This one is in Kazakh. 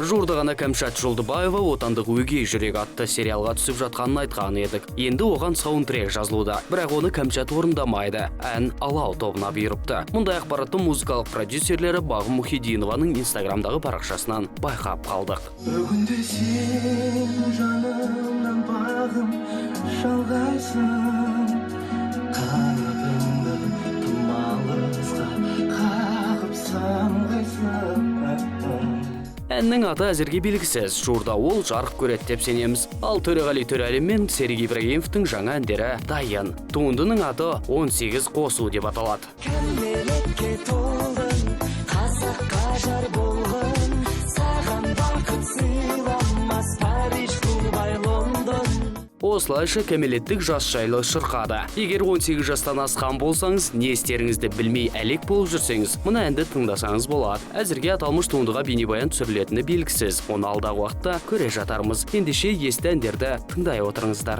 Жуырда ғана Кәмшат Жолдыбаева отандық «Өгей жүрек» атты сериалға түсіп жатқанын айтқан едік. Енді оған саундтрек жазылуда. Бірақ оны Кәмшат орындамайды. Ән Алау тобына бұйырыпты. Мұндай ақпаратты музыкалық продюсерлері Бағым Мұхидинованың Инстаграмдағы парақшасынан байқап қалдық. Бүгінде сен жанымнан, бағым, жалғайсың. Қанатыңды тым алысқа қағып самғайсың. Әннің аты әзірге белгісіз. Жуырда ол жарық көреді деп сенеміз. Ал Төреғали Төреәлі мен Серік Ибрагимовтың жаңа әндері дайын. Туындының аты «18 қосу» деп аталады. Кәмелетке толдың, қазаққа жар болғын. Саған бақыт сыйламас Париж, Дубай, Лондон. Осылайша кәмелеттік жас жайлы шырқады. Егер 18 жастан асқан болсаңыз, не істеріңізді білмей әлек болып жүрсеңіз, мына әнді тыңдасаңыз болады. Әзірге аталмыш туындыға бейнебаян түсірілетіні белгісіз. Оны алдағы уақытта көре жатармыз. Ендеше, есті әндерді тыңдай отырыңыздар.